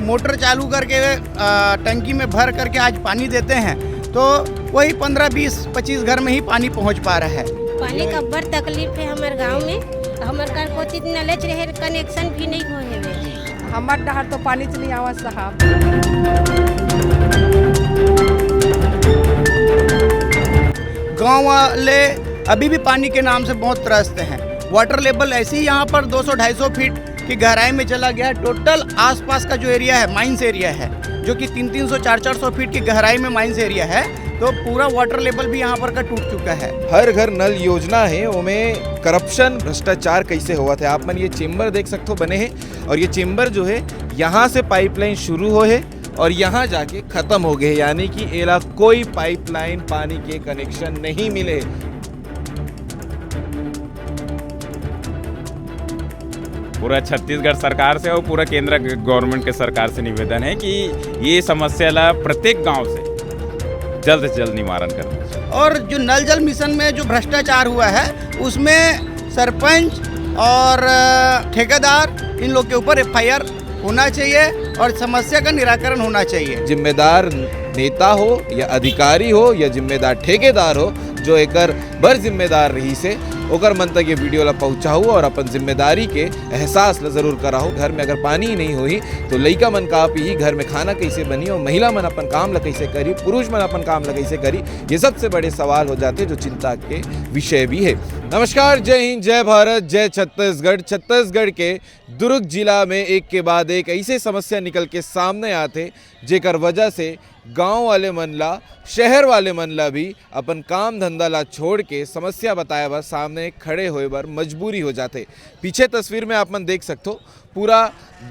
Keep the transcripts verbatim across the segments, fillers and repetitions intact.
Motor चालू करके, अ, टंकी में भर करके आज पानी देते हैं, तो वही पन्द्रह, बीस, पच्चीस घर में ही पानी पहुंच पा रहा है। पानी का बड़ तकलीफ है हमारे गांव में। हमारे घर कोती नले रहे, कनेक्शन भी नहीं हो है। हमार डहर तो पानी च नहीं आवा साहब। गांव वाले अभी भी पानी के नाम से बहुत त्रस्त हैं। वाटर लेवल ऐसे ही यहाँ पर दो सौ ढाई सौ फीट की गहराई में चला गया। टोटल आसपास का जो एरिया है, माइंस एरिया है, जो कि तीन तीन सौ, चार चार सौ फीट की गहराई में माइंस एरिया है, तो पूरा वाटर लेवल भी यहाँ पर का टूट चुका है। हर घर नल योजना है, ओमे करप्शन, भ्रष्टाचार कैसे होवत है। आप मन ये चेंबर देख सकते हो बने हैं, और ये चेंबर जो है, यहाँ से पाइपलाइन शुरू हो है और यहाँ जाके खत्म हो गए, यानी कि एला कोई पाइपलाइन पानी के कनेक्शन नहीं मिले। पूरा छत्तीसगढ़ सरकार से और पूरा केंद्र गवर्नमेंट के सरकार से निवेदन है कि ये समस्या ला प्रत्येक गांव से जल्द से जल्द निवारण करना चाहिए। और जो नल जल मिशन में जो भ्रष्टाचार हुआ है, उसमें सरपंच और, अ, ठेकेदार, इन लोग के ऊपर एफआईआर होना चाहिए और समस्या का निराकरण होना चाहिए। जिम्मेदार नेता हो या अधिकारी हो या जिम्मेदार ठेकेदार हो, जो एकर बर जिम्मेदार रहिस हे, ओकर मन तक ये वीडियो ला पहुँचाहू और अपन जिम्मेदारी के एहसास ला जरूर कराहू। घर में अगर पानी ही नहीं होही, तो लइका मन का पीही, घर में खाना कैसे बनी और महिला मन अपन काम ला कैसे करी, पुरुष मन अपन काम ला कैसे करी, ये सबसे बड़े सवाल हो जाते, जो चिंता के विषय भी है। नमस्कार, जय हिंद, जय भारत, जय छत्तीसगढ़। छत्तीसगढ़ के दुर्ग जिला में एक के बाद एक ऐसे समस्या निकल के सामने आते, जेकर वजह से गांव वाले मन ला, शहर वाले मन ला भी अपन काम धंधा ला छोड़ के समस्या बताए बर सामने खड़े होए बर मजबूरी हो जाते। पीछे तस्वीर में आप मन देख सकथो, पूरा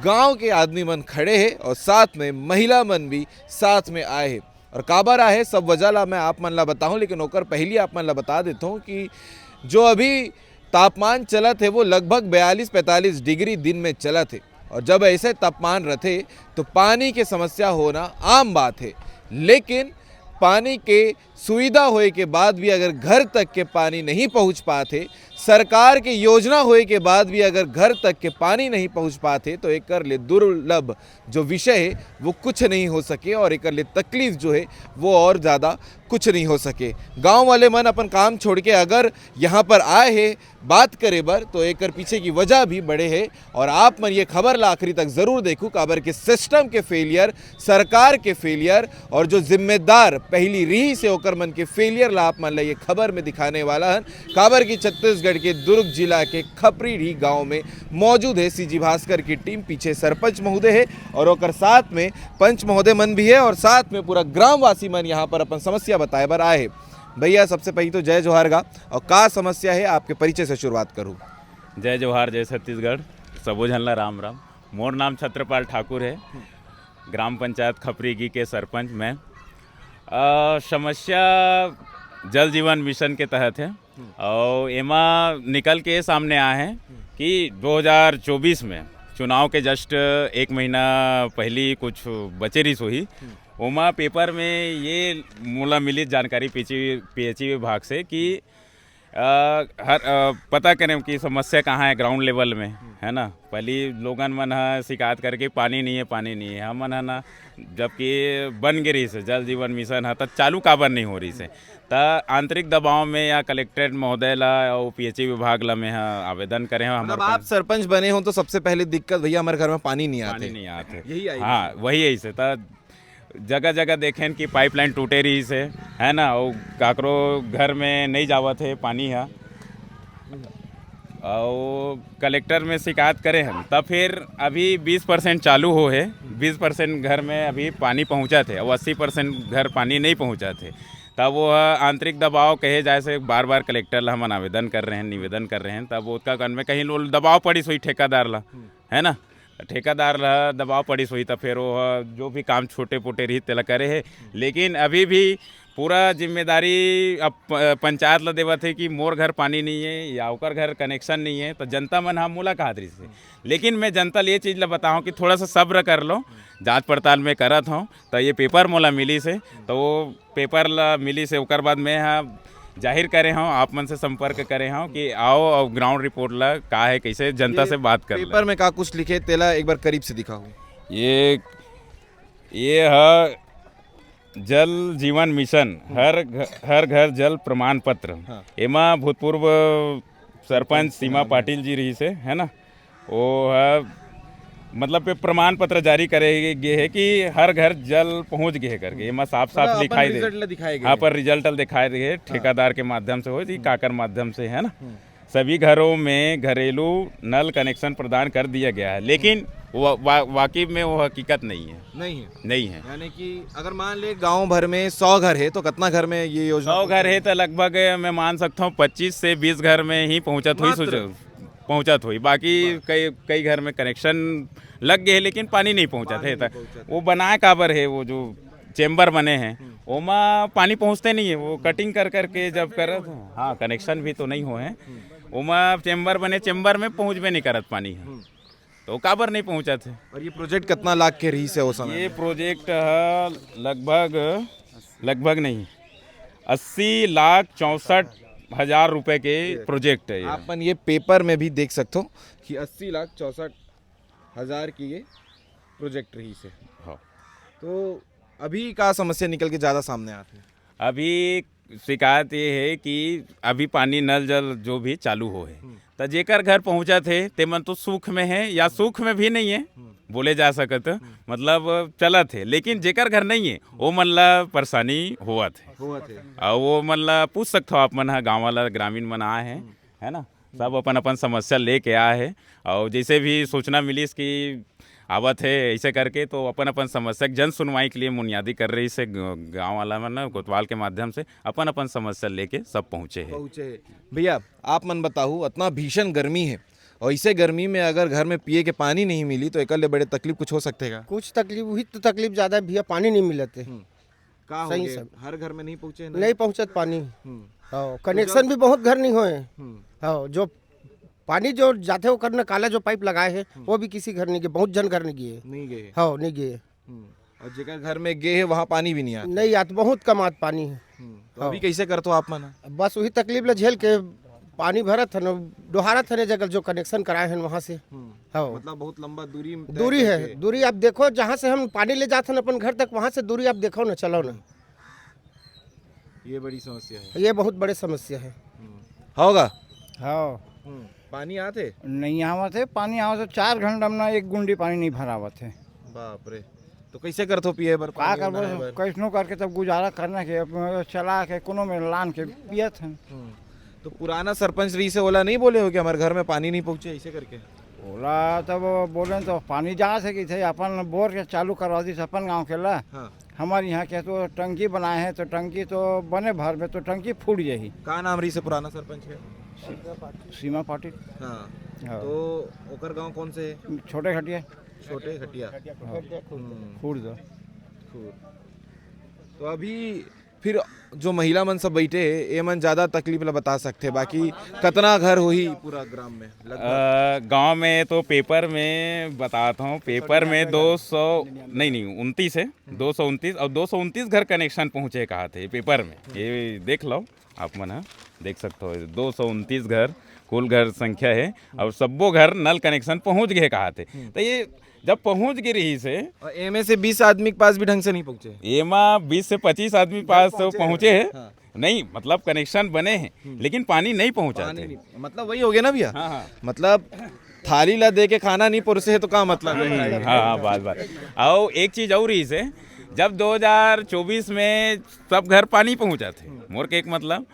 गांव के आदमी मन खड़े हे और साथ में महिला मन भी साथ में आए हे। और काबर आए हे, सब वजह ला मैं आप मन ला बताहूँ, लेकिन ओकर पहली आप मन ला बता देता हूँ कि जो अभी तापमान चलत हे, वो लगभग बयालीस पैंतालीस डिग्री दिन में चलत हे। और जब ऐसे तापमान रथे, तो पानी के समस्या होना आम बात हे, लेकिन पानी के सुविधा होए के बाद भी अगर घर तक के पानी नहीं पहुंच पात हे, सरकार के योजना होए के बाद भी अगर घर तक के पानी नहीं पहुंच पात हे, तो एकर ले दुर्लभ जो विषय हे, वो कुछ नहीं हो सके और एकर ले तकलीफ जो हे, वो और ज़्यादा कुछ नहीं हो सके। गांव वाले मन अपन काम छोड़ के अगर यहाँ पर आए हे बात करे बर, तो एकर पीछे की वजह भी बड़े हे। और आप मन ये खबर ला आखिरी तक जरूर देखू, काबर के सिस्टम के फेलियर, सरकार के फेलियर और जो जिम्मेदार पहली रहिस हे ओकर मन के फेलियर ला आप मन ला ये खबर में दिखाने वाला हन। काबर की छत्तीसगढ़ के दुर्ग जिला के खपरीडीह गांव में मौजूद हे सीजी भास्कर की टीम, पीछे सरपंच महोदय हे और ओकर साथ में पंच महोदय मन भी हे और साथ में पूरा ग्रामवासी मन यहाँ पर अपन समस्या बताए बर आए हे। भैया, सबसे पहले तो जय जोहार गा, और का समस्या हे, आपके परिचय से शुरुआत करूँ। जय जोहार, जय छत्तीसगढ़, सबो झन ला राम राम। मोर नाम छत्रपाल ठाकुर हे, ग्राम पंचायत खपरीडीह के सरपंच मैं। अ, समस्या जल जीवन मिशन के तहत हे और एमा निकल के सामने आए हे कि दो हज़ार चौबीस में चुनाव के just एक महीना पहली कुछ बचे रहिस होही, ओमा पेपर में ये मोला मिली जानकारी पीएचई, पीएचई विभाग से कि अ, हर, अ, पता करें कि समस्या कहाँ है ग्राउंड लेवल में, है ना। पहली लोगन मन ह शिकायत करके पानी नहीं है, पानी नहीं है। हमन ह ना, जबकि बन गे रहिस हे जल जीवन मिशन ह, त चालू काबर नहीं हो रहिस हे? त आंतरिक दबाव में या कलेक्ट्रेट महोदय ला और पीएचई विभाग ला मैं ह आवेदन करे हूँ। मतलब, आप सरपंच बने हो तो सबसे पहले दिक्कत, भैया, हमारे घर में पानी नहीं आते। पानी नहीं आते। यही आई हाँ, वही आई से। त जगह जगह देखेन कि पाइपलाइन टूटे रहिस हे, है ना, और काकरो घर में नहीं जावत हे पानी ह। और कलेक्टर में शिकायत करे हन, तब फिर अभी बीस परसेंट चालू हो हे, बीस परसेंट घर में अभी पानी पहुँचत हे, और अस्सी परसेंट घर पानी नहीं पहुँचत हे। तब वो ह आंतरिक दबाव कहे जाए से बार बार कलेक्टर ला हमन आवेदन कर रहे हैं, निवेदन कर रहे हैं, तब ओतका कन में कहीं लो दबाव पड़िस होही ठेकेदार ला, है ना। ठेकेदार ला दबाव पड़िस होही, त फेर वो ह जो भी काम छोटे पोटे रही, तेला करे हे। लेकिन अभी भी पूरा जिम्मेदारी अब प-, पंचायत ला देवत हे कि मोर घर पानी नहीं है या ओकर घर कनेक्शन नहीं है, त जनता मन ह मोला कहत रहिस हे। लेकिन मैं जनता ले ये चीज़ ला बताऊँ कि थोड़ा सा सब्र कर लो, जांच पड़ताल में करत हूँ, त ये पेपर मोला मिलिस हे, त वो पेपर ला मिलिस हे, ओकर बाद मैं ह जाहिर करे हूँ, आप मन से संपर्क करे हूँ कि आओ और ग्राउंड रिपोर्ट ला का है, कैसे जनता ये से बात कर ले। पेपर में का कुछ लिखे, तेला एक बार करीब से दिखाओ। ये ये ह जल जीवन मिशन, हम्म। हर घ-, हर घर जल प्रमाण पत्र। हाँ। एमा भूतपूर्व सरपंच सरपंच सीमा सीमा पाटिल जी रहिस हे, है ना? वो ह, मतलब, ये प्रमाण पत्र जारी करे गे हे कि हर घर जल पहुंच गे हे करके। हम्म। एमा साफ-साफ मतलब, अपन लिखाई दे। रिजल्ट ल दिखाए गे हाँ, हे। पर रिजल्ट ल दिखाए दे हे, हाँ। ठेकेदार के माध्यम से हो कि हम्म। काकर माध्यम से, है ना? हम्म। सभी घरों में घरेलू नल कनेक्शन प्रदान कर दिया गया है, लेकिन हम्म। वा-, वा-, वाकई में वो हकीकत नहीं है। नहीं है। नहीं है। यानी कि अगर मान ले गांव भर में सौ घर है, तो कितना घर में ये योजना सौ घर है, तो लगभग मैं मान सकता हूँ पच्चीस से बीस घर में ही पहुँचत हुई मात्र? सोच-, पहुँचत हुई। बाकी वाह। कई, कई घर में कनेक्शन लग गए, लेकिन पानी नहीं पहुँचत पानी है। नहीं त-, पहुँचत। वो बनाए काबर है, वो जो चेम्बर बने हैं, हम्म। ओमा पानी पहुँचते नहीं है, वो कटिंग कर करके जब करत, हाँ, कनेक्शन भी तो नहीं हो है। हम्म। ओमा चेम्बर बने, चेम्बर में पहुँचबे नहीं करत पानी है। हम्म। तो काबर नहीं पहुँचत है? और ये प्रोजेक्ट कितना लाख के रहिस हे वो समय ये में? प्रोजेक्ट ह लगभग, लगभग नहीं, अस्सी लाख चौसठ हजार रुपए के ये प्रोजेक्ट है ये। आप मन ये पेपर में भी देख सकते हो कि अस्सी लाख चौसठ हजार की ये प्रोजेक्ट रहिस हे। हाँ। तो अभी का समस्या निकल के ज़्यादा सामने आत हे? अभी शिकायत ये है कि अभी पानी नल जल जो भी चालू हो है, हम्म। त जेकर घर पहुंचत हे, ते मन तो सुख में है या सुख में भी नहीं है, हम्म। बोले जा सकत, हम्म। मतलब चलत है, लेकिन जेकर घर नहीं है, वो मन ला परेशानी होवत है। होवत है। और वो मन ला पूछ सकत हो आप मन ह, गाँव वाला ग्रामीण मन आए हैं, हम्म। है ना? सब अपन अपन समस्या लेके आए हैं। और जैसे भी सूचना मिलिस कि आवत है ऐसे करके, तो अपन अपन समस्या के जन सुनवाई के लिए मुनियादी कर रहिस हे ग-, गाँव वाला मन कोतवाल के माध्यम से अपन अपन समस्या लेके सब पहुँचे हैं। पहुँचे हैं। भैया, आप मन बताहू, इतना भीषण गर्मी है और इसे गर्मी में अगर घर में पिए के पानी नहीं मिली, तो एकर ले बड़े तकलीफ कुछ हो सकथे का? कुछ तकलीफ, वही तो तकलीफ ज़्यादा है भैया, पानी नहीं मिलत हे। हम्म। का हो सही गए? सब। हर घर में नहीं पहुँचे ना? नहीं पहुँचत पानी। हम्म। हाँ, तो कनेक्शन जब भी बहुत घर नहीं होए। हम्म। हाँ, जो पानी जो जाथे ओकर न काला जो पाइप लगाए हे, हम्म। वो भी किसी घर नहीं गए, बहुत झन घर नहीं गए। नहीं गए। हाँ, नहीं गए। हम्म। और जेकर घर में गे हे, वहाँ पानी भी नहीं आत? नहीं आत, बहुत कम आत पानी है। हम्म। तो हाँ। अभी कैसे करत हो आप मन? बस वही तकलीफ ला झेल के पानी भरत हन, डोहारत हन, जगह जो कनेक्शन कराए हन वहाँ से। हम्म। हाँ। मतलब बहुत लंबा दूरी तय दूरी है, करके। दूरी आप देखो, जहाँ से हम पानी ले जात हन अपन घर तक, वहाँ से दूरी आप देखो ना, चलो ना। हम्म। ये बड़ी समस्या है। ये बहुत बड़ी समस्या है। हम्म। होगा? हाँ। हम्म। पानी आत हे? नहीं आवत हे, पानी आवत हे, चार घंटा में ना एक गुंडी पानी नहीं भरावत हे। बाप रे, तो कैसे करथो पिए बर, का पानी करबो, बनाए बर? कैसनो करके तब गुजारा करना के, अब चला के कोनो में लान के पियत हन। हम्म। तो पुराना सरपंच रहिस हे, ओला नहीं बोले हो कि हमारे घर में पानी नहीं पहुँचे, ऐसे करके? ओला तब बोले तो पानी जा सकी थे, अपन बोर के चालू करवा दिस अपन गांव के ला। हाँ। हमारे यहाँ के तो टंकी बनाए हैं, तो टंकी तो बने भर में तो टंकी फूट जाही। का नाम रहिस हे पुराना सरपंच के? सीमा पाटिल। हाँ। हाँ। तो ओकर गांव कौन से हे? छोटे खटिया। छोटे खटिया। हाँ। हम्म। खुर्द। खुर्द। तो अभी फिर जो महिला मन सब बैठे हे, ये मन ज़्यादा तकलीफ ला बता सकथे, बाकी कतना घर होही पूरा ग्राम में लगभग? अ, गांव में तो पेपर में बताता हूँ, पेपर में दो सौ, नहीं, नहीं, उनतीस है, दो सौ उनतीस, और दो सौ उनतीस घर कनेक्शन पहुँचे कहा थे पेपर में, ये देख लो आप मन ह, देख सकते हो, दो सौ उनतीस घर कुल घर संख्या है, और सब्बो घर नल कनेक्शन पहुँच गए कहा थे। तो ये जब पहुँच गए रहिस हे, और एमे से बीस आदमी के पास भी ढंग से नहीं पहुँचे। एमा बीस से पच्चीस आदमी पास तो पहुँचे हे। हाँ। नहीं, मतलब कनेक्शन बने हैं, हम्म। लेकिन पानी नहीं पहुँचाते। पानी नहीं, मतलब वही हो गया ना भैया? हाँ, हाँ। मतलब थाली ला दे के खाना नहीं परोसे हे तो का मतलब है? हम्म, हाँ, हाँ, बात, बात। और एक चीज और रहिस हे, जब दो हज़ार चौबीस में सब घर पानी पहुँचाते, मोर के एक मतलब,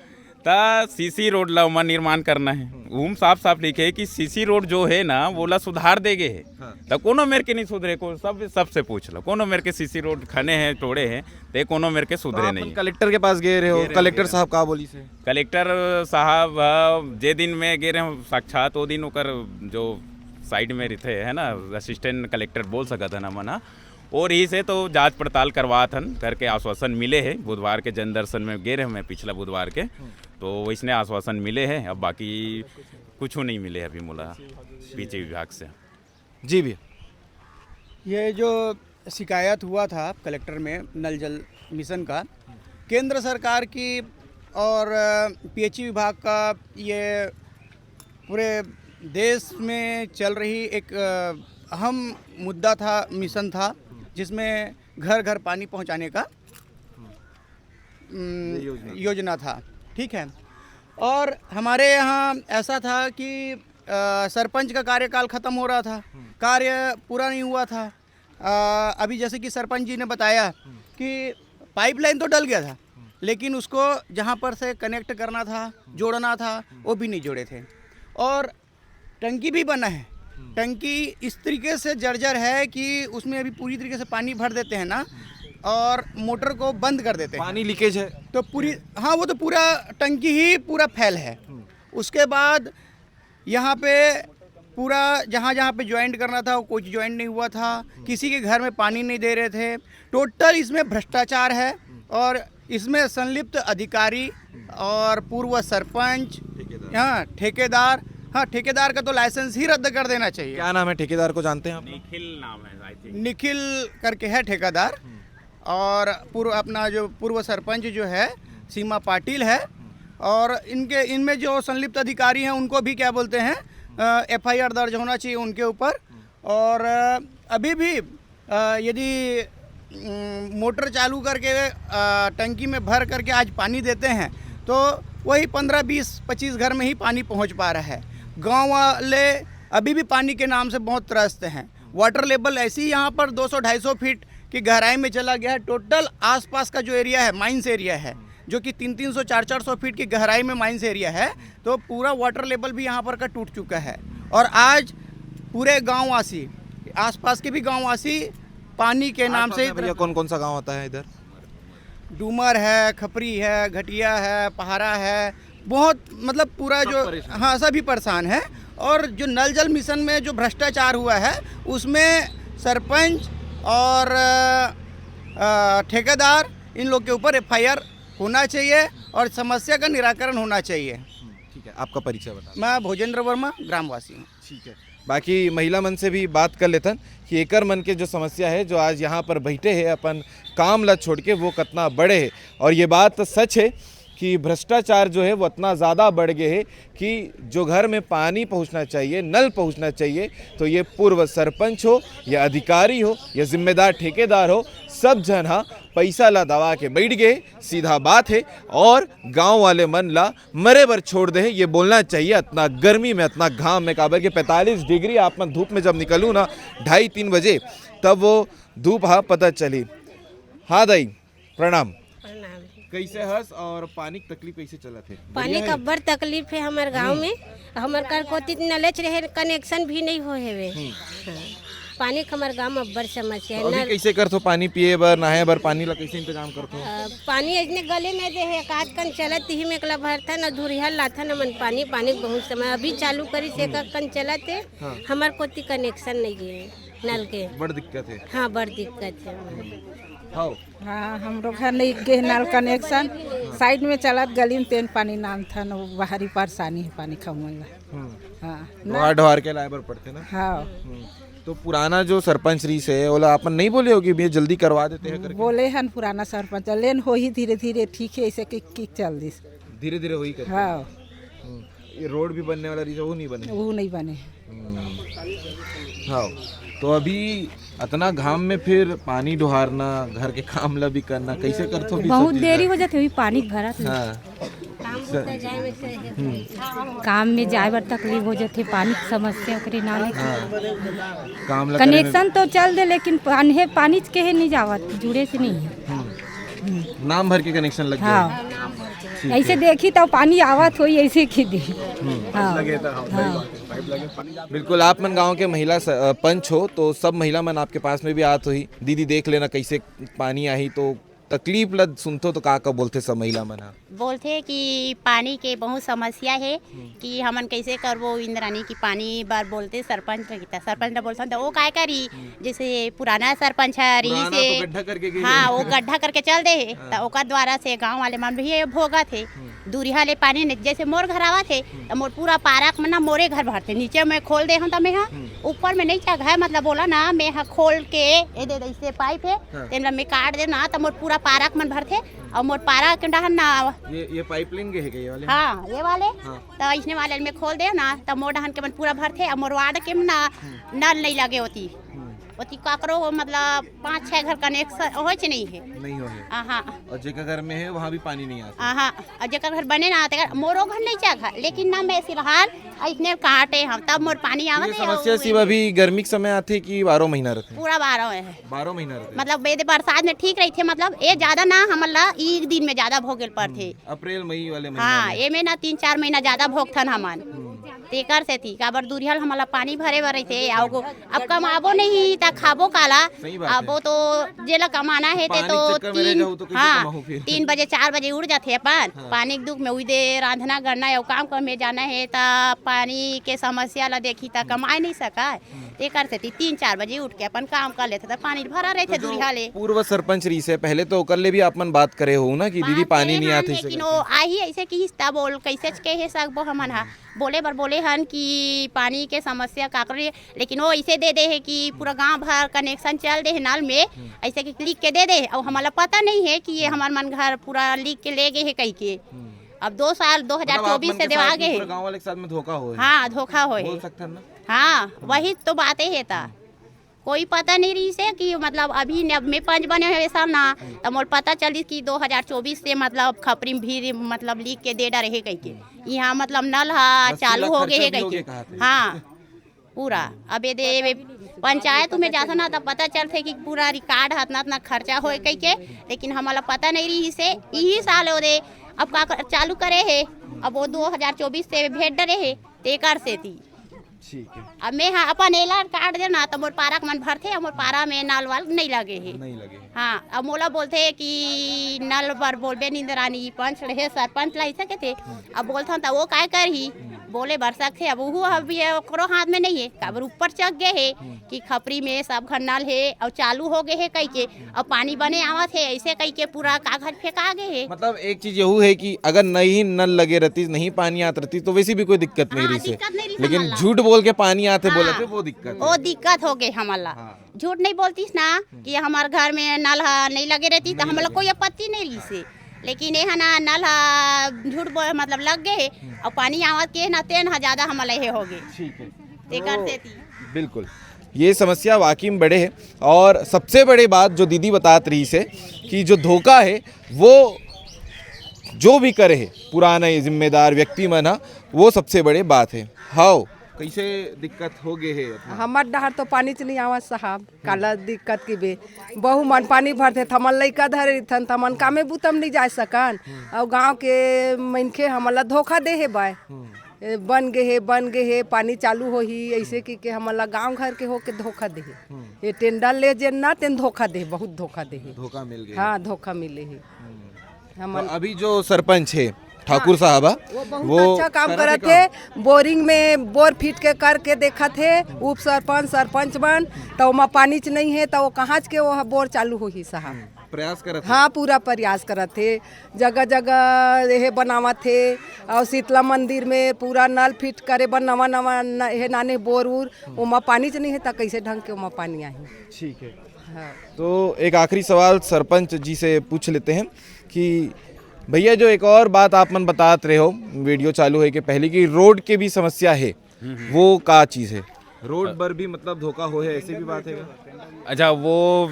त सीसी रोड ला ओमा निर्माण करना है। उहू म साफ-साफ लिखे हे कि सीसी रोड जो है ना, वोला सुधार दे गे हे। हाँ। त कोनो मेर के नहीं सुधरे, को सब, सबसे पूछ लो, कोनो मेर के सीसी रोड खने हे, टोड़े हे, ते कोनो मेर के तो सुधरे आप नहीं। कलेक्टर के पास गए रहे हो, गए रहे, कलेक्टर गए रहे। साहब का बोलिस हे? कलेक्टर साहब, अ, जे दिन मैं गए रहे हूँ साक्षात, वो दिन ओकर जो साइड में रहिथे, है ना, असिस्टेंट कलेक्टर बोल सकत है ना मन ह, वो रहिस हे तो जांच पड़ताल करवात हन करके आश्वासन मिले हे। बुधवार के जनदर्शन में गे रहे मैं पिछला बुधवार के, हम्म। तो वैसने आश्वासन मिले हे। अब बाकी कुछ नहीं मिले अभी मोला पीएचई विभाग से। जी भैया। ये जो शिकायत हुआ था कलेक्टर में नल जल मिशन का, केंद्र सरकार की और पीएचई विभाग का, ये पूरे देश में चल रही एक, अ, अहम मुद्दा था, मिशन था, जिसमें घर घर पानी पहुंचाने का हम्म, योजना था। ठीक है। और हमारे यहाँ ऐसा था कि अ, सरपंच का कार्यकाल ख़त्म हो रहा था, कार्य पूरा नहीं हुआ था। अ, अभी जैसे कि सरपंच जी ने बताया कि पाइपलाइन तो डल गया था, लेकिन उसको जहाँ पर से कनेक्ट करना था, जोड़ना था, वो भी नहीं जोड़े थे। और टंकी भी बना है। टंकी इस तरीके से जर्जर है कि उसमें अभी पूरी तरीके से पानी भर देते हैं ना, और मोटर को बंद कर देते हैं। पानी लीकेज है। तो पूरी, हाँ, वो तो पूरा टंकी ही पूरा फैल है। उसके बाद यहाँ पे पूरा जहाँ जहाँ पे ज्वाइंट करना था, वो कुछ ज्वाइंट नहीं हुआ था। किसी के घर में पानी नहीं दे रहे थे। टोटल इसमें भ्रष्टाचार है। और इसमें संलिप्त अधिकारी और पूर्व सरपंच, हाँ, ठेकेदार, हाँ, ठेकेदार का तो लाइसेंस ही रद्द कर देना चाहिए। क्या नाम है ठेकेदार को, जानते हैं आप? निखिल नाम है, आई थिंक। निखिल करके है ठेकेदार। और पूर्व, अपना जो पूर्व सरपंच जो है, सीमा पाटिल है, और इनके, इनमें जो संलिप्त अधिकारी हैं, उनको भी, क्या बोलते हैं, एफ आई आर दर्ज होना चाहिए उनके ऊपर। और अभी भी यदि मोटर चालू करके टंकी में भर करके आज पानी देते हैं, तो वही पन्द्रह, बीस, पच्चीस घर में ही पानी पहुंच पा रहा है। गांव वाले अभी भी पानी के नाम से बहुत त्रस्त हैं। वाटर लेवल ऐसी यहाँ पर दो सौ ढाई सौ फीट की गहराई में चला गया है। टोटल आसपास का जो एरिया है, माइंस एरिया है, जो कि तीन तीन सौ, चार चार सौ फीट की गहराई में माइंस एरिया है, तो पूरा वाटर लेवल भी यहाँ पर का टूट चुका है। और आज पूरे गाँववासी, आसपास के भी गाँववासी पानी के नाम से भैया, कौन कौन सा गाँव आता है इधर? डूमर है, खपरी है, घटिया है, पहारा है, बहुत, मतलब, पूरा जो, हाँ, सभी परेशान है। और जो नल जल मिशन में जो भ्रष्टाचार हुआ है, उसमें सरपंच और ठेकेदार, इन लोग के ऊपर एफ आई आर होना चाहिए और समस्या का निराकरण होना चाहिए। ठीक है, आपका परिचय बता। मैं भोजेंद्र वर्मा, ग्रामवासी हूँ। ठीक है, बाकी महिला मन से भी बात कर लेथन कि एकर मन के जो समस्या है, जो आज यहाँ पर बैठे हैं अपन काम ला छोड़ के, वो कितना बड़े है। और ये बात सच है कि भ्रष्टाचार जो है, वो इतना ज़्यादा बढ़ गए है कि जो घर में पानी पहुँचना चाहिए, नल पहुँचना चाहिए, तो ये पूर्व सरपंच हो या अधिकारी हो या जिम्मेदार ठेकेदार हो, सब झन हा पैसा ला दबा के बैठ गए, सीधा बात है। और गांव वाले मन ला मरे बर छोड़ दे हे, ये बोलना चाहिए। इतना गर्मी में, इतना घाम में, काबर के पैंतालीस डिग्री आप मन धूप में जब निकलू ना ढाई तीन बजे, तब वो धूप हा पता चली। हाँ दाई, प्रणाम। प्रणाम। कैसे हस और पानी की तकलीफ कैसे चलत है? पानी बढ़िया का है? अब्बड़ तकलीफ है हमर गांव में। हमर कर कोती नलेच रहे, कनेक्शन भी नहीं हो हेवे। हाँ। पानी के हमर गांव में अब्बड़ समस्या है। तो अभी कैसे करथो पानी पिए बर, नहाए बर, पानी ला कैसे इंतजाम करथो? अ, पानी इतने गली में जे है, एक आध कन चलत ही में एकला भरथन और धुरिया लाथन हमन पानी, पानी के बहुत समय अभी चालू करी से एक कन चलत है। हाँ। हमर कोती कनेक्शन नहीं है नल के। बड़ दिक्कत है। हाँ, बड़ दिक्कत है। हाँ। हाँ, हमरो घर नहीं गे नल कनेक्शन, साइड में चलत गली में तेन पानी नानथन, वो बाहरी परेशानी है पानी खमुआ ला। हम्म। हाँ, डोहार डोहार के लाए बर पड़थे ना। हाँ। हम्म। तो पुराना जो सरपंच रहीस हे, ओला आपन नहीं बोले हो कि भैया जल्दी करवा देते हैं करके? बोले हन पुराना सरपंच, लेन होही धीरे धीरे, ठीक है, ऐसे कि, कि चल दिस। धीरे धीरे होही करके। हाँ। हम्म। ये रोड भी बनने वाला रहीस हे, वो नहीं बने? वो नहीं बने। हम्म। हाँ। तो अभी अतना घाम में फिर पानी डोहारना, घर के काम ला भी करना, कैसे करथो भी बहुत सब चीज देरी ला? हो जाथे, अभी पानी भरत नहीं। हाँ। काम में जाए बर तकलीफ हो जाथे, पानी के समस्या ओकरे नाम। हाँ। काम ला करे में कनेक्शन तो चल दे, लेकिन पानी, पानी के हे नहीं जावत, जुड़े से नहीं है। हम्म। नाम भर के कनेक्शन लग गया। हाँ। ठीक ऐसे है। देखी तो पानी आवत होई, ऐसे की दे। हम्म। हाँ। लगे तो, हाँ, सही हाँ। बात है, पाइप लगे, पानी जाता। बिल्कुल, आप मन गांव के महिला स-, अ, पंच हो, तो सब महिला मन आपके पास में भी आत होही, दीदी देख लेना कैसे पानी आही, तो तकलीफ ल सुनथो तो का, का बोलथे सब महिला मन ह? बोलथे कि पानी के बहुत समस्या हे, हम्म। कि हमन कैसे करबो इंद्रानी की पानी बर, बोलथे सरपंच ल किता। सरपंच ल बोलथन त वो काय करी, हम्म। जैसे पुराना सरपंच ह रहीस पुराना हे, तो गड्ढा करके गे हाँ, रहे। वो गड्ढा करके चल दे हे, हाँ। त ओकर द्वारा से गांव वाले मन भी ये भोगत हे। हम्म। दूरिहा ले पानी न-, जैसे मोर घर आवत हे, हम्म। त मोर पूरा पारक में ना मोरे घर भरथे। नीचे मैं खोल दे हूँ त मैं ह, हम्म। ऊपर में नहीं जगह है, मतलब बोला ना, मैं ह खोल के, ए दे, दे, इससे पाइप है, हाँ। तेन ला मैं काट दे ना, त मोर पूरा पारक मन भरथे, और मोर पारक के डहन ना ये, ये पाइपलाइन के है क्या, ये वाले? हाँ, ये वाले। हाँ। त इसने वाले में खोल दे ना, त मोर डहन के मन पूरा भरथे, और मोर वार्ड के ना हम्म। नल नहीं लगे होती। हम्म। ओती काकरो, मतलब, पाँच छह घर कनेक्शन होच नहीं है। नहीं हो है। आहा। और जेकर घर में है, वहाँ भी पानी नहीं आता। आहा। और जेकर घर बने ना, तेकर मोरो घर नहीं चाहा, लेकिन ना मैं फिलहाल इतने काटे हम, तब मोर पानी आवत ये है, समस्या वो सिर्फ अभी गर्मी के समय आथे कि बारह महीना रहथे? पूरा बारह है। बारह महीना रहथे। मतलब, ये बरसात में ठीक रही थे, मतलब, ये ज्यादा ना हमला एक दिन में ज्यादा भोगेल पड़थे। अप्रैल मई वाले महीना हाँ, में। ये में ना तीन चार महीना ज्यादा भोगथन हमन। तेकर सेती, काबर दुरिहा ल हमला पानी भरे बर रहिथे, अउ गो-, अब कमाबो नहीं, त खाबो काला? सही बात अब है। वो तो जेला कमाना है, ते पानी तो के चक्कर में रह तीन, जाहू, तो कैसे हाँ, कमाहू फिर? तीन बजे, चार बजे उठ जाथे अपन, हाँ। पानी के दुख में उइदे रांधना करना है, अउ काम कर में जाना है, त पानी के समस्या ला देखी, त कमाए नहीं सकाय। हम्म। तेकर सेती तीन चार बजे उठ के अपन काम कर लेथे, त पानी भरा तो रहिथे जो दुरिहा ले। पूर्व सरपंच रहिस हे, पहले तो ओकर ले भी आप मन बात करे हो ना कि दीदी, बात पानी करे नहीं हन, आथे, लेकिन वो आही ऐसे कि तब बोल, कैसे के हे सकबो हमन हा। बोले बर बोले हन कि पानी के समस्या का करे, लेकिन वो ऐसे दे दे हे कि पूरा गांव भर कनेक्शन चल दे हे नल में, हम्म। ऐसे कि लिख के दे दे हे, अउ हमला पता नहीं है कि ये हम्म। हमर मन घर पूरा लिख के ले गए हे कहि के। हम्म। अब दो साल, मतलब, आप दो हज़ार चौबीस मन से के देवा साथ गए में हे। पूरा गांव वाले के साथ में धोखा होए हे। हाँ, धोखा होए बोल हे। सकथन ना? हाँ, हम्म। वही तो बातें हे ता। हम्म। कोई पता नहीं रहिस हे कि, मतलब, अभी ने, अब मैं पंच बने हुए साल ना, हम्म। त मोर पता चलिस कि दो हज़ार चौबीस से, मतलब, खपरी में भी, मतलब, लिख के दे डरे हे कहि के। हम्म। यहाँ, मतलब, नल हा अस्सी चालू लाख हो गए खर्चा हे भी कहि हो के। गए कहा थे। हाँ, पूरा। अब ये दे, ये पंचायत में जाथन ना, त पता चलथे कि पूरा रिकॉर्ड हा, इतना, इतना खर्चा होए कहि के, लेकिन हमला पता नहीं रहिस हे। यही साल वो दे, अब का कर, चालू करे हे, अब वो दो हज़ार चौबीस से भेज डरे हे, तेकर सेती। ठीक है। अब मैं हा अपन एला काट देना, त मोर पारा के मन भरथे, मोर पारा में नल वल नहीं लगे हे। नहीं लगे हे। हाँ, अब मोला बोलथे कि नल बर बोलबे निंदरानी, पंच रहे, सरपंच ला ऐसे कहते। हम्म। अब बोलथन त वो काय करही? हम्म। बोले बर सकथे, अब उहू अब ये ओकरो हाथ में नहीं है, काबर ऊपर चढ़ गए हे हम्म। कि खपरी में सब घर नल हे, अउ चालू हो गए हे कहि के, अउ पानी बने आवत हे, ऐसे कहि के पूरा कागज फेंका गए हे। मतलब, एक चीज यहू है कि अगर नहीं नल लगे रहती, नहीं पानी आत रहती, तो वैसे भी कोई दिक्कत नहीं हाँ, रही से। दिक्कत नहीं रही लेकिन हमला। झूठ बोल के पानी आते हाँ। बोलत हे, वो दिक्कत वो है। दिक्कत हो गए हमला। हाँ। झूठ नहीं बोलतीस ना हम्म। कि हमारे घर में नल हा नहीं लगे रहती, तो नहीं हमला लगे। कोई आपत्ति नहीं रही से। लेकिन ये है ना, नल हा झूठ बोल, मतलब, लग गए हे, हम्म। अउ पानी आवत के ना, तेन हा ज्यादा हमला हे हो गए। ठीक है। तेकर तो सेती। बिल्कुल, ये समस्या वाकई में बड़े है। और सबसे बड़ी बात जो दीदी बतात रही से कि जो धोखा है, वो जो भी करे है, पुराना ये जिम्मेदार व्यक्ति मन हा, वो सबसे बड़े बात है। हाव। कैसे दिक्कत हो गए है अपना? हमर डहर तो पानी च नहीं आवत साहब, काला दिक्कत की बे। बहू मन पानी भरथे, त हमन लइका धरे रहिथन, त हमन कामे बूता में नहीं जा सकन। हम्म। अउ गांव के मनखे हमन ला धोखा दे हे बाय। हम्म। ए, बन गे हे, बन गे हे, पानी चालू होही, ऐसे हम्म। कि के हमन ला गांव घर के होके धोखा दे हे। हम्म। ये टेंडर ले जेन ना, तेन धोखा दे, बहुत धोखा दे हे। धोखा मिल गया। हाँ, धोखा मिले हे। हम्म। हमन तो अभी जो सरपंच है, ठाकुर हाँ। साहब, वो बहुत वो अच्छा काम करत करत हे काम। बोरिंग में बोर फिट के करके देखत हे, उप सरपंच, सरपंच मन, त ओमा पानी च नहीं है, त वो कहाँ च के वो बोर चालू होही साहब? हम्म, प्रयास करत हे। हाँ, पूरा प्रयास करत हे, जगह जगह ये बनावत हे, और शीतला मंदिर में पूरा नल फिट करे बर नवा नवा न-, ये नाने बोर उर, हम्म। ओमा पानी च नहीं है, त कैसे ढंग के ओमा पानी आही? ठीक है। हाँ। तो एक आखिरी सवाल सरपंच जी से पूछ लेते हैं कि भैया, जो एक और बात आप मन बतात रहे हो वीडियो चालू होए के पहले, कि रोड के भी समस्या है, हम्म, हम्म। वो का चीज़ है? रोड बर भी, मतलब, धोखा हो है, ऐसी भी बात है क्या? अच्छा, वो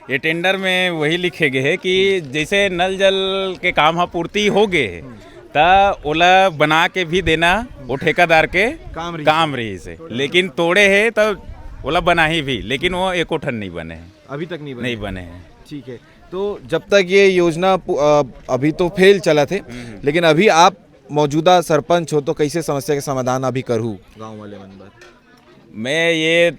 ये टेंडर में वही लिखे गए है कि जैसे नल जल के काम ह पूर्ति हो गए है, हम्म। त ओला बना के भी देना वो ठेकेदार के काम रही काम से। रही से, लेकिन तोड़े है त ओला बनाही भी, लेकिन वो एको ठन नहीं बने है। अभी तक नहीं बने? नहीं बने हैं। ठीक है, तो जब तक ये योजना पु-, अ, अभी तो फेल चलत हे, हम्म। लेकिन अभी आप मौजूदा सरपंच हो, तो कैसे समस्या के समाधान अभी करहू? गांव वाले मन बात। मैं ये, अ,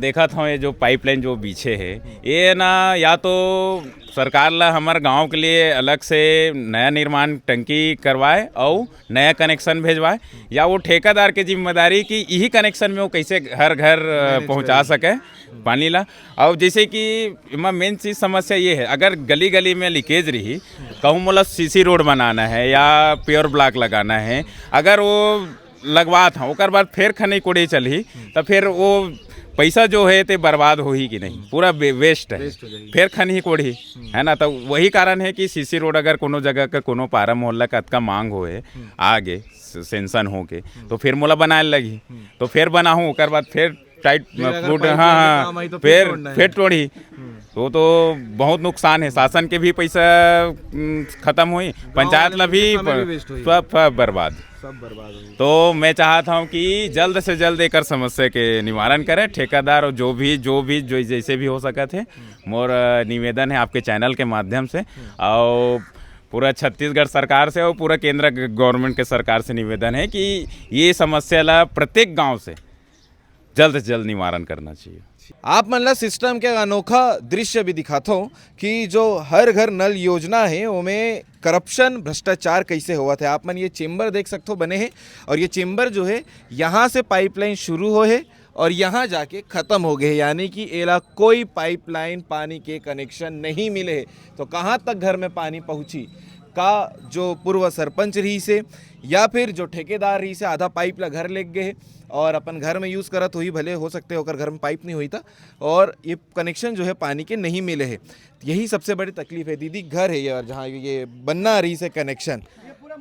देखत हूँ, ये जो पाइपलाइन जो बिछे है, हम्म। ये ना, या तो सरकार ला हमर गांव के लिए अलग से नया निर्माण टंकी करवाए और नया कनेक्शन भेजवाए, या वो ठेकेदार के जिम्मेदारी कि यही कनेक्शन में वो कैसे हर घर, अ, मैनेज पहुंचा करे। सके पानी ला। और जैसे कि एमा मेन चीज समस्या ये है, अगर गली गली में लीकेज रही, कहूँ मोला सीसी रोड बनाना है या प्योर ब्लॉक लगाना है, अगर वो लगवात हूँ, ओकर बाद फिर खनही कोड़ही चलही, तो फिर वो पैसा जो है ते बर्बाद होही कि नहीं, पूरा वे-, वेस्ट है। वेस्ट हो जाही। फिर खनही कोड़ही, है ना? तो वही कारण है कि सीसी रोड अगर कोनो जगह का कोनो पारा मोहल्ला का अतका मांग होए, आगे स-, सेंशन हो के, तो फिर मोला बनाए लगही। तो फिर बनाहूँ, ओकर बाद फिर टाइट फिर अगर फुट, पाइप हाँ, लाइन हाँ, काम आई तो फिर फिर तोड़ना है। फिर तोड़ी। हम्म। तो, तो बहुत नुकसान है, शासन के भी पैसा, हम्म, खत्म हुई, गाँव पंचायत वाले ला के भी समय भी प-, waste हुई। सब, सब बर्बाद। सब बर्बाद हुई। तो मैं चाहता हूँ कि जल्द से जल्द एकर समस्या के निवारण करें, ठेकेदार और जो भी, जो भी, जो जैसे भी हो सकत है, मोर, अ, निवेदन है आपके चैनल के माध्यम से, और पूरा छत्तीसगढ़ सरकार से और पूरा केंद्र ग-, गवर्नमेंट के सरकार से निवेदन है कि ये समस्या ला प्रत्येक गांव से जल्द से जल्द निवारण करना चाहिए। आप मन ला सिस्टम के अनोखा दृश्य भी दिखात हूँ कि जो हर घर नल योजना है, ओमे करप्शन, भ्रष्टाचार कैसे होवत है। आप मन ये चेम्बर देख सकत हो बने है, और ये चेम्बर जो है, यहाँ से पाइपलाइन शुरू हो है और यहाँ जाके खत्म हो गए, यानी कि एला कोई पाइपलाइन पानी के कनेक्शन नहीं मिले है। तो कहाँ तक घर में पानी पहुँची? का जो पूर्व सरपंच रही से या फिर जो ठेकेदार रही से, आधा पाइप ला घर लेग गए और अपन घर में यूज़ करत होही, भले हो सकते ओकर घर में पाइप नहीं होई था, और ये कनेक्शन जो है पानी के नहीं मिले है। यही सबसे बड़ी तकलीफ है दीदी, घर है ये, और जहाँ ये बनना रही से कनेक्शन,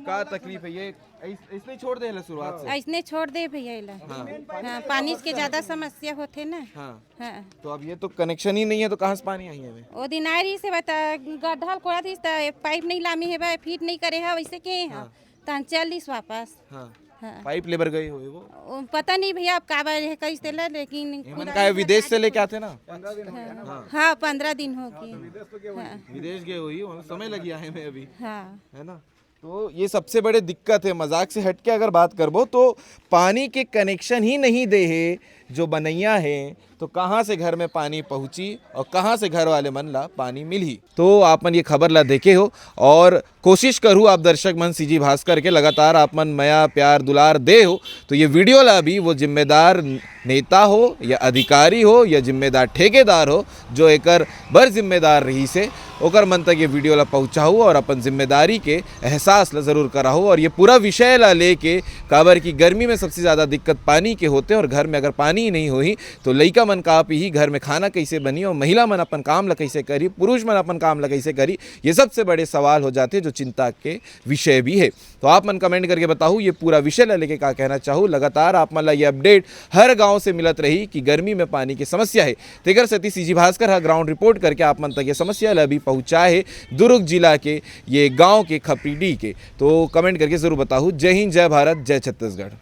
का तकलीफ है ये? ऐस-, ऐसने छोड़ दे ला शुरुआत से। ऐसने छोड़ दे भैया एला। हाँ। हाँ, पानी के ज्यादा समस्या होथे ना। हाँ। हाँ। तो अब ये तो कनेक्शन ही नहीं है, तो कहाँ से पानी आई है हमें? वो दिन आए रही से बता, गड्ढा कोड़ा दिस त पाइप नहीं लामी है बा, फिट नहीं करे है, वैसे के है। हाँ। तहन चल दिस वापस। हाँ। हाँ। पाइप लेबर गए हुए वो? वो पता नहीं भैया, अब का बारे है, कइस तेला, लेकिन एमन खुदा का है, ही विदेश से पता लेके नहीं। आते ना? हाँ। हाँ। हाँ, पंद्रह दिन हो गए। हाँ। विदेश गए हुई, वहाँ समय लगी आए में अभी। हाँ। है ना? तो ये सबसे बड़े दिक्कत है। मजाक से हट के अगर बात करबो तो पानी के कनेक्शन ही नहीं दे है जो बनैया है, तो कहाँ से घर में पानी पहुँची और कहाँ से घर वाले मन ला पानी मिलही? तो आप मन ये खबर ला देखे हो और कोशिश करूँ आप दर्शक मन सीजी भास्कर के लगातार आप मन मया, प्यार, दुलार दे हो, तो ये वीडियो ला भी वो जिम्मेदार नेता हो या अधिकारी हो या जिम्मेदार ठेकेदार हो, जो एकर बर जिम्मेदार रही से, ओकर मन तक ये वीडियो ला पहुँचाहू और अपन जिम्मेदारी के एहसास ला जरूर कराहू। और ये पूरा विषय ला लेके, काबर कि गर्मी में सबसे ज़्यादा दिक्कत पानी के होते और घर में अगर पानी ही नहीं होही तो लइका मन का पीही, घर में खाना कैसे बनी और महिला मन अपन काम ला कैसे करी, पुरुष मन अपन काम ला कैसे करी, ये सबसे बड़े सवाल हो जाते जो चिंता के विषय भी है। तो आप मन कमेंट करके बताहू ये पूरा विषय ला लेके का कहना चाहू। लगातार आप मन ला ये अपडेट हर गांव से मिलत रही कि गर्मी में पानी की समस्या है। तेकर सेती सीजी भास्कर हा ग्राउंड रिपोर्ट करके आप मन तक ये समस्या ला भी पहुँचाए है दुर्ग जिला के ये गांव के खपरीडी के। तो कमेंट करके जरूर बताहू। जय हिंद, जय भारत, जय छत्तीसगढ़।